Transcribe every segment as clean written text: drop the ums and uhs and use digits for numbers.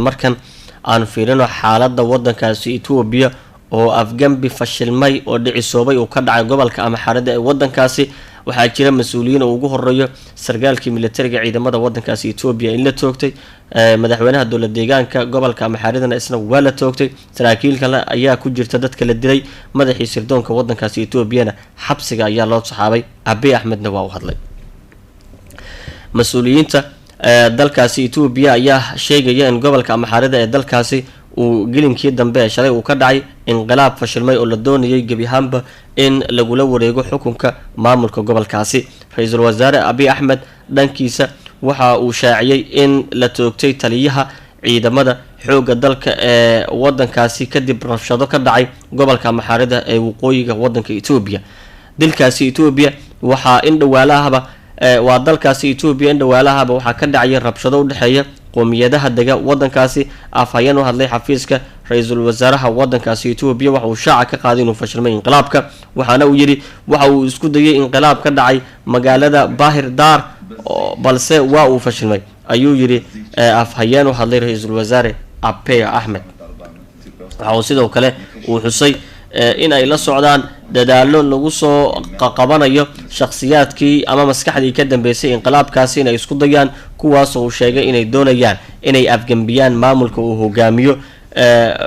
Markan aan fiirino xaaladda wadankaasi Etoobiya oo afgambi fashilmay oo dhicisoobay uu ka dhacay gobolka Amxaarada ee wadankaasi. Waxaa jira mas-uuliyiin oo ugu horeeyo sargaalkii militariga ciidamada wadankaasi Etoobiya in la toogtay, madaxweynaha dowlad deegaanka gobolka Amxaaridana isna waa la toogtay, saraakiil kale ayaa ku jirta dadka la dilay, madaxii sirdoonka wadankaasi Etoobiyana xabsiga ayaa loo saxaabay. Abiy Axmedna waa u hadlay. Mas-uuliyiinta dalkaasi Etoobiya ayaa sheegaya in gobolka Amxaarida ee dalkaasi uu gelinkii dambe ee shalay uu ka dhacay inqilaab fashilmay oo la doonayay gebi ahaanba in lagula wareego xukunka maamulka gobolkaasi. Ra-iisul wasaare Abiy Axmed dhankiisa waxa uu shaaciyey in la toogtay taliyaha ciidamada xoogga dalka ee wadankaasi kadib rabshado ka dhacay gobolka Amxaarida ee waqooyiga wadanka Etoobiya. Dilkaasi Etoobiya waxaa in dhawaalahaba, waa dalkaasi Etoobiya, in dhawaalahaba waxaa ka dhacaya rabshado udhexeeya qoomiyadaha dega wadankaasi. Afhayeen u hadlay xafiiska ra-iisul wasaaraha wadankaasi Etoobiya waxa uu shaaca ka qaaday inuu fashilmay inqilaabka, waxaana uu yidhi waxa uu isku dayay inqilaab ka dhacay magaalada Baahir Daar, balse waa uu fashilmay, ayuu yidhi afhayeen u hadlay ra-iisul wasaare Abiy Axmed. Waxa uu sidoo kale uu xusay in ay la socdaan dadaalo lagu soo qaqabanayo shakhsiyaadkii ama maskaxdii ka dambeysay inqilaabkaasi inay isku dayaan, kuwaasoo uu sheegay inay doonayaan inay afgembiyaan maamulka uu hogaamiyo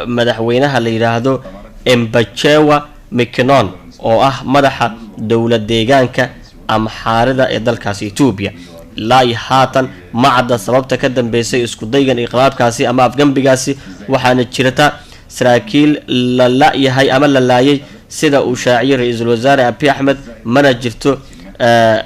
madaxweynaha la yidhaahdo Embachewa Mckinon oo ah madaxa dowlad deegaanka Amxaarida ee dalkaasi Etoobiya. Ilaa iyo haatan ma cadda sababta ka dambeysay isku daygan inqilaabkaasi ama afgembigaasi, waxaana jirta saraakiil la la-yahay ama la laayay sida uu shaaciyay ra-iisul wasaare Abiy Axmed, mana jirto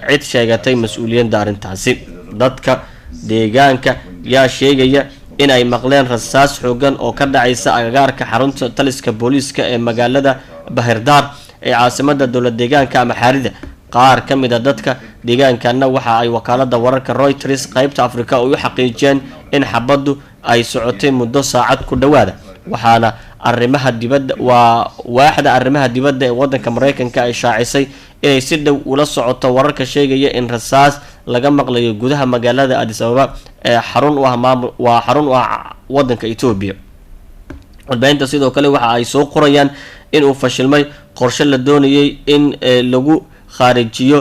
cid sheegatay mas-uuliyadda arrintaasi. Dadka deegaanka yaa sheegaya in ay maqleen rasaas xoogan oo ka dhacaysa agagaarka xarunta taliska booliiska ee magaalada Bahirdaar ee caasimada dowlad deegaanka Amxaarida. Qaar ka mid a dadka deegaankana waxa ay wakaalada wararka Reuters qeybta Africa ay u xaqiijiyeen in xabaddu ay socotay muddo saacad ku dhawaada, waxaana arrimaha dibadda, waa waaxda arrimaha dibadda ee wadanka Mareykanka, ay shaacisay inay si dhow ula socoto wararka sheegaya in rasaas laga maqlayo gudaha magaalada Addis Ababa ee xarun u ah maamul, waa xarun u ah wadanka Etoobiya. Warbaahinta sidoo kale waxa ay soo qorayaan in uu fashilmay qorshe la doonayay in lagu khaarijiyo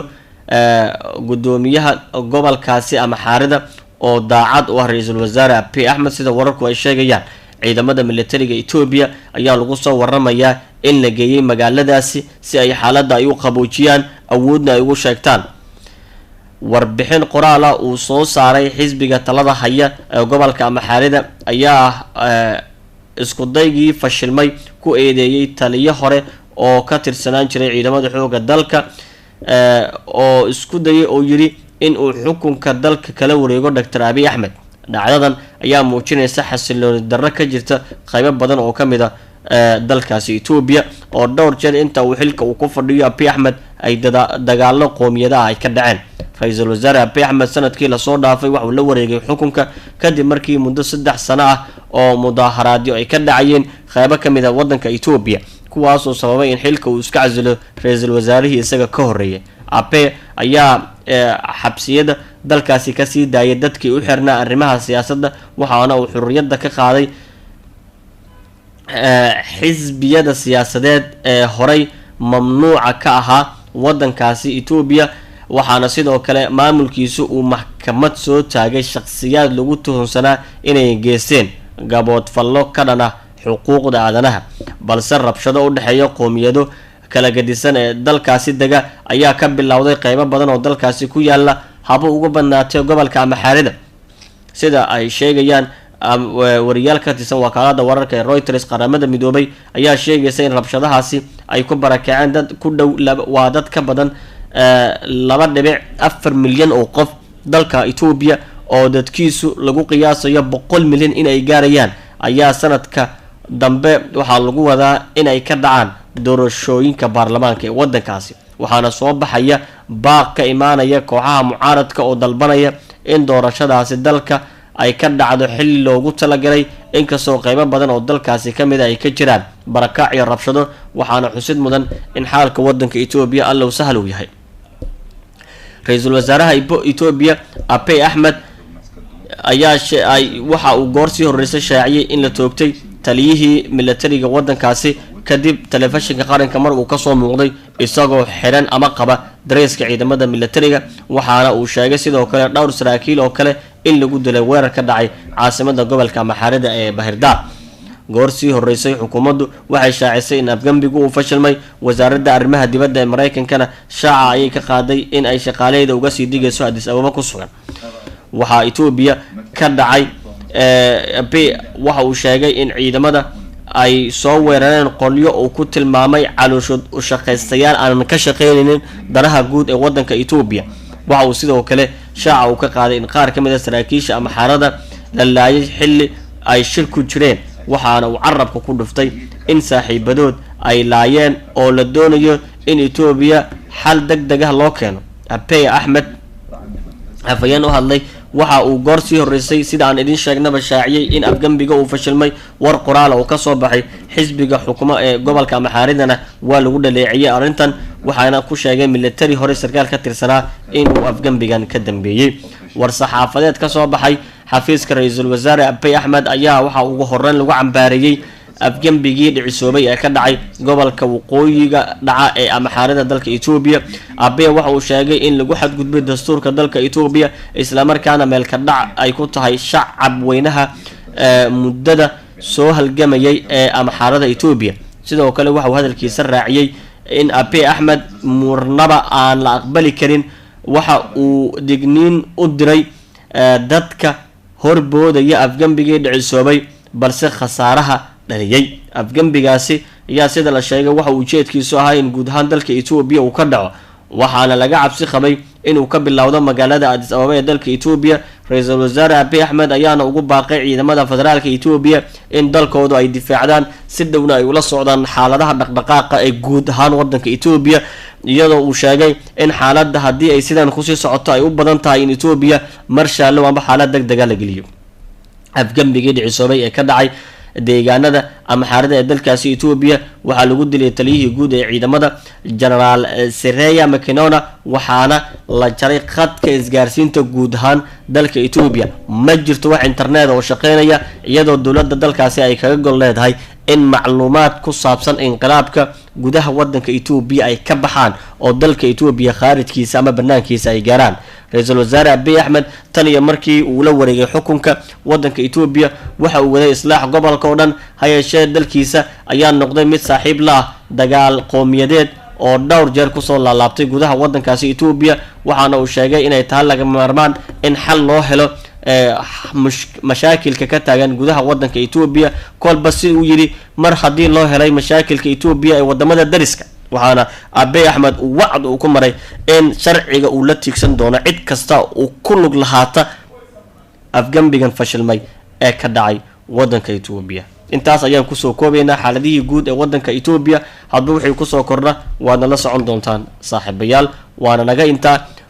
guddoomiyaha gobolkaasi Amxaarida oo daacad u ah ra-iisul wasaare Abiy Axmed. Sida wararku ay sheegayaan, ciidamada militariga Etoobiya ayaa lagu soo waramayaa in la geeyey magaaladaasi si ay xaaladda ay u qaboojiyaan, awoodna ay ugu sheegtaan. Warbixin qoraala uu soo saaray xisbiga talada haya ee gobolka Amxaarida ayaa isku daygii fashilmay ku eedeeyey taliyo hore oo ka tirsanaan jiray ciidamada xooga dalka oo isku dayay oo yidhi in uu xukunka dalka kala wareego Doctor Abiy Axmed. Dhacdadan ayaa muujinaysa xasilooni darro ka jirta qaybo badan oo ka mid a dalkaasi Etoobiya, oo dhowr jeer inta uu xilka uu ku fadhiyo Abiy Axmed ay dagaalo qoomiyadaha ay ka dhaceen. Ra-iisul wasaare Abiy Axmed sanadkii lasoo dhaafay waxauu la wareegay xukunka kadib markii muddo 3 sano ah oo mudaaharaadyo ay ka dhacayeen qeybo ka mid a wadanka Etoobiya, kuwaasoo sababay in xilka uu iska casilo ra-iisul wasaarihii isaga ka horreeyay. Abe ayaa xabsiyada dalkaasi kasii daayay dadkii u xirnaa arrimaha siyaasadda, waxaana uu xurriyadda ka qaaday xisbiyada siyaasadeed ee horey mamnuuca ka ahaa wadankaasi Etoobiya, waxaana sidoo kale maamulkiisu uu maxkamad soo taagay shakhsiyaad lagu tuhunsanaa inay geysteen gaboodfallo ka dhan ah xuquuqda aadanaha. Balse rabshado u dhexeeya qoomiyado kala gedisan ee dalkaasi dega ayaa ka bilowday qeybo badan oo dalkaasi ku yaala, haba uga badnaatee gobolka Amxaarida, sida ay sheegayaan wariyaal ka tirsan wakaalada wararka ee Reuters. Qaramada Midoobay ayaa sheegaysa in rabshadahaasi ay ku barakaceen dad ku dhow, waa dad ka badan 2.4 milyan oo qof. Dalka Etoobiya oo dadkiisu lagu qiyaasayo 100 milyan in ay gaarayaan ayaa sanadka dambe waxaa lagu wadaa in ay ka dhacaan doorashooyinka baarlamaanka ee wadankaasi, waxaana soo baxaya baaq ka imaanaya kooxaha mucaaradka oo dalbanaya in doorashadaasi dalka ay ka dhacdo xilli loogu talagalay, inkastoo qeybo badan oo dalkaasi ka mid a ay ka jiraan barakac iyo rabshado. Waxaana xusid mudan in xaalka wadanka Etoobiya allow sahal uu yahay. Ra-iisul wasaaraha Etoobiya Abiy Axmed ayaa waxa uu goor sii horreysay shaaciyey in la toogtay taliyihii milatariga waddankaasi, kadib telefishinka qaranka mar uu kasoo muuqday isagoo xidhan ama qaba dareeska ciidamada milatariga. Waxaana uu sheegay sidoo kale dhowr saraakiil oo kale in lagu dilay weerar ka dhacay caasimada gobolka Maxaarida ee Bahirdaar. Goor sii horeysay xukuumaddu waxay shaacisay in afgembigu uu fashilmay. Wasaaradda arrimaha dibadda ee Mareykankana shaaca ayay ka qaaday in ay shaqaaleyda uga sii digayso Adis Ababa ku sugan. Waxaa Etoobiya ka dhacay b waxa uu sheegay in ciidamada ay soo weerareen qolyo uu ku tilmaamay calooshood ushaqaystayaal aanan ka shaqeyneynin danaha guud ee wadanka Etoobiya. Waxa uu sidoo kale shaaca uu ka qaaday in qaar ka mid a saraakiisha Amxaarada la laayay xilli ay shir ku jireen, waxaana uu carabka ku dhuftay in saaxiibadood ay laayeen oo la doonayo in Etoobiya xal deg deg ah loo keeno. Abey Axmed, afhayeen u hadlay, waxa uu goor sii horreysay, sida aan idin sheegnaba, shaaciyey in afgembiga uu fashilmay. War qoraala oo kasoo baxay xisbiga xukumo ee gobolka Maxaaridana waa lagu dhaleeciyey arrintan, waxaana ku sheegay militari hore sarkaal ka tirsanaa inuu afgembigan ka dambeeyey. War saxaafadeed kasoo baxay xafiiska ra-iisul wasaare Abey Axmed ayaa waxaa ugu horeyn lagu cambaareeyey afgembigii dhicisoobay ee ka dhacay gobolka waqooyiga dhaca ee Amaxaarida dalka Etoobiya. Abe waxa uu sheegay in lagu xadgudbay dastuurka dalka Etoobiya, islamarkaana meelka dhac ay ku tahay shacab weynaha muddada soo halgamayay ee Amaxaarada Etoobiya. Sidoo kale waxa uu hadalkiisa raaciyey in Abe Axmed murnaba aan la aqbali karin. Waxa uu digniin u diray dadka horboodaya afgembigii dhicisoobay balse khasaaraha dhaliyey. Afgembigaasi ayaa, sida la sheegay, waxa uu ujeedkiisu ahaa in guud ahaan dalka Etoobiya uu ka dhaco, waxaana laga cabsi qabay inuu ka bilowdo magaalada Adis Ababa ee dalka Etoobiya. Ra-iisul wasaare Abiy Axmed ayaana ugu baaqay ciidamada federaalka Etoobiya in dalkoodu ay difaacdaan, si dhowna ay ula socdaan xaaladaha dhaqdhaqaaqa ee guud ahaan wadanka Etoobiya, iyadoo uu sheegay in xaaladda haddii ay sidan kusii socoto ay u badan tahay in Etoobiya mar shaallow amba xaalad deg dega la geliyo. Afgembigii dhicisoobay ee ka dhacay deegaanada Amaxaarida ee dalkaasi Etoobiya waxaa lagu dilay taliyihii guud ee ciidamada, Genaraal Sereya Makinona, waxaana la jaray khadka isgaarsiinta guud ahaan dalka Etoobiya. Ma jirto wax internet oo shaqeynaya, iyadoo dowladda dalkaasi ay kaga gol leedahay in macluumaad ku saabsan inqilaabka gudaha wadanka Etoobiya ay ka baxaan oo dalka Etoobiya khaarijkiisa ama banaankiisa ay gaaraan. Ra-iisul wasaare Abiy Axmed tan iyo markii uu la wareegay xukunka wadanka Etoobiya waxa uu waday islaax gobolka oo dhan, ha yeeshee dalkiisa ayaa noqday mid saaxiib la ah dagaal qowmiyadeed oo dhowr jeer kusoo laalaabtay gudaha wadankaasi Etoobiya. Waxaana uu sheegay inay tahay laga maarmaan in xal loo helo mashaakilka ka taagan gudaha wadanka Etoobiya, kolba si uu yidhi mar haddii loo helay mashaakilka Etoobiya ee wadamada dariska. Waxaana Abiy Axmed uu wacd uu ku maray in sharciga uu la tiigsan doono cid kasta uu ku lug lahaata afgembigan fashilmay ee ka dhacay wadanka Etoobiya. Intaas ayaan kusoo koobaynaa xaaladihii guud ee wadanka Etoobiya. Hadba wixii kusoo kordha waadna la socon doontaan, saaxiibayaal. Waana naga intaa.